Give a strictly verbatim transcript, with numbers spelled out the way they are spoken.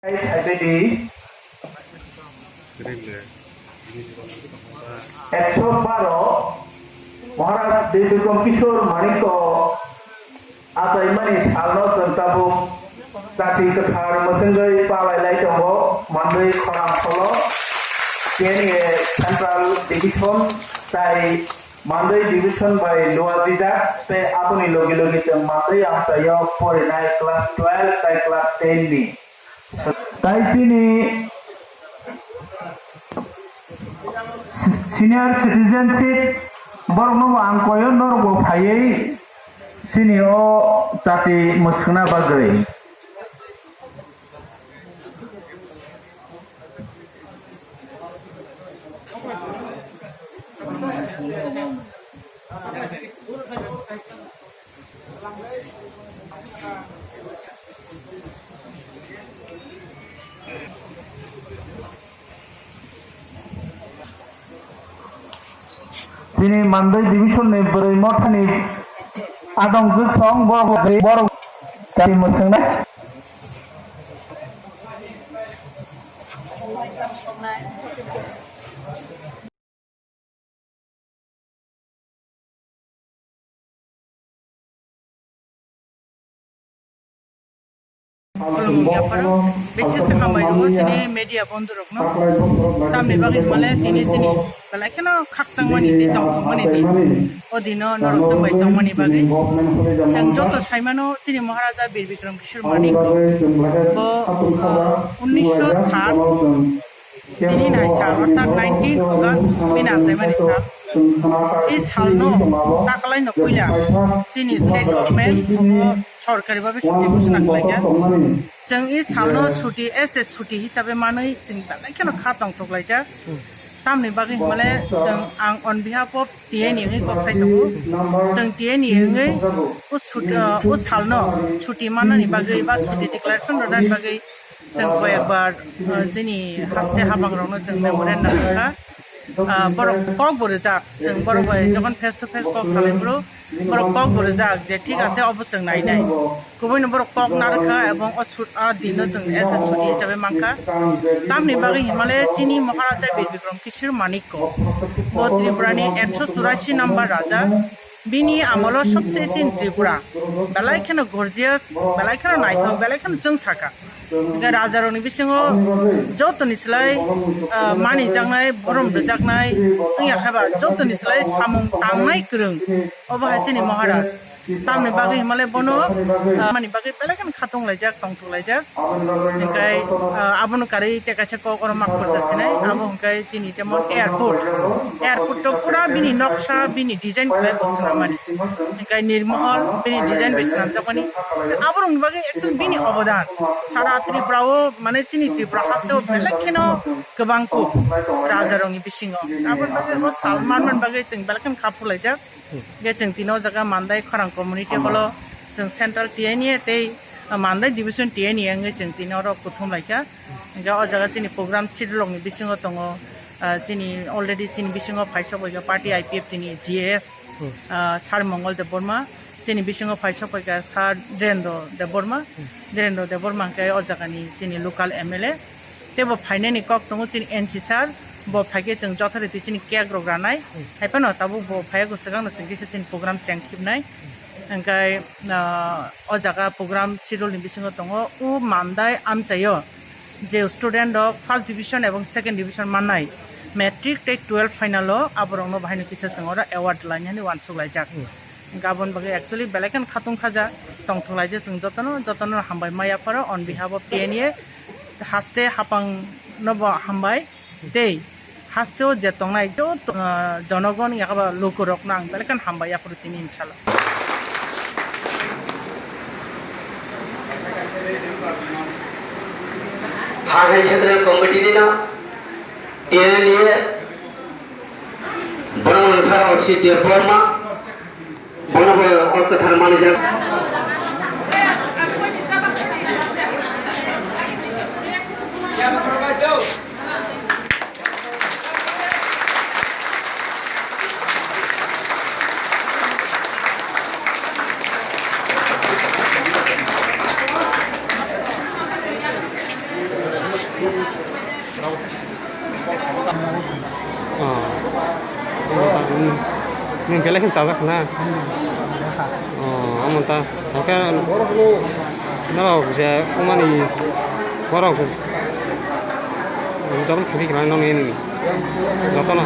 Ekso baro Maharaj Bikram Kishore Manikko achaimani salno chwng tabuk jati kwthar mwswngwi palailai tongo, manwi khorang solo K N A Central Division tai Mandai Division bai luajijak tei aboni logi logi chwng Mandai amchaio porinai class twelve tai class ten ni. Tai chini senior citizenship borokno bo ang koyo norokbo phaiwi chini o jati mwswkna bagwi. Chini Mandai division ni bwrwi mothani adong kwchwng borok borok tei mwswknai. Khulumung yapharo, bises khe hambai rwo chini media bondhu rokno. Tamni bagwi hwnmale tini chini belai kheno khakchangmani tei tongthokmani din. O dino norok chwng bai tongmani bagwi chwng joto saimano chini Maharaja Bir Bikram Kishore Manik bo, ah, unnisho sat Tini nai sal, orthat nineteen August bini achaimani sal. I salno taklaino puila chini state government obo sorkari babe chuti ghosona khlaikha. Chwng i salno chuti, as a chuti hisabe manwi chwng belai kheno kha tongthok laijak. Tamni bagwi hwnmale chwng ang on behalf of T N A wngwi kok sai tongo. Chwng T N A wngwi o chuti, o salno chuti mannani bagwi ba chuti declaration rwnani bagwi Chwng koyekbar, uh, chini haste habangrokno chwng memorandum rwkha. Uh, borok kok bo rwjak, chwng borok bai jokhon face to face kok salai phuru borok kok bo rwjak je thik ache obo chwng nainai. Kubuino borok kok narwkha ebong o sut-, a dinno chwng S S chuti hisabe mankha. Tamni bagwi himale chini Maharaja Bir Bikram Kishore Manikko bo Tripurani ekso churashi number raja. Bini amolo sobse chini Tripura belai kheno gorgeous, belai kheno naithok, belai kheno chwng saka. Hingke rajarokni bisingo jotoni slai, ah, manijaknai, borom rwjaknai wngya khe ba jotoni slai samung tangnai kwrwng. Obo hai chini Maharaj. Tamni bagwi himale bono, ah, mani bagwi belai kheno khatung laijak, tongthok laijak. Hingke, ah, abono karwi tei kaisa kok oro mak porja sinai, abo hingke chini jemon airport. Airport to pura bini noksa, bini design khlai bo swnamani. Hingke nirmohol bini design bai swnamjakmani. Aborokni bagwi actually bini obodan sara Tripura o, mane chini Tripura haste o belai kheno kwbang kuk rajarokni bisingo. Aboni bagwi o sal manmani bagwi chwng belai kheno kha phulaijak. Hingke chwng tini o jaga Mandai khorang community hall o chwng central T N A tei Mandai division T N A wngwi chwng tini oro kuthum laikha. Hingke o jaga chini program schedule rokni bisingo tongo, ah, chini already chini bisingo phaisok bai party I P F T ni G A S, ah, Sir Mongol Debbarma, chini bisingo phaisok bai Sir Dhirendra Debbarma, Dhirendra Debbarma hingke o jagani chini local M L A. Tei bo phainani kok tongo chini N C sir, bo phaikhe chwng jothoriti chini cake rok ranai. Hmm. Haiphano tabuk bo phaiyago swkangno chwng kisa chini program chengkhibnai. Hmm. Hingkhai, ah, o jaga program schedule ni bisingo tongo, o Mandai amchaio je student rok first division ebong second division mannai, matric tei twelve final o aborokno bahaino kisa chwng oro award lainani uansuk laijak. Hmm. Hingkhe aboni bagwi actually belai kheno khatung khaja tongthok laijak chwng jotono, jotono hambai ma yapharo on behalf of T N A haste hapang no bo hambai tei haste o je tongnai joto, ah, jonogon yakaba lukurokno ang belai kheno hambai yapharo tini inshallah. Hathai Central Committee ni no T N A ni bono mwnsa Ralsi Debbarma. Bono bo o kwthar manijak. Oh. Nwng belai khe chajak na? Oh, omo ta. Hwnkhe norok je wngmani borok jotono khibi khlai nokni jotono.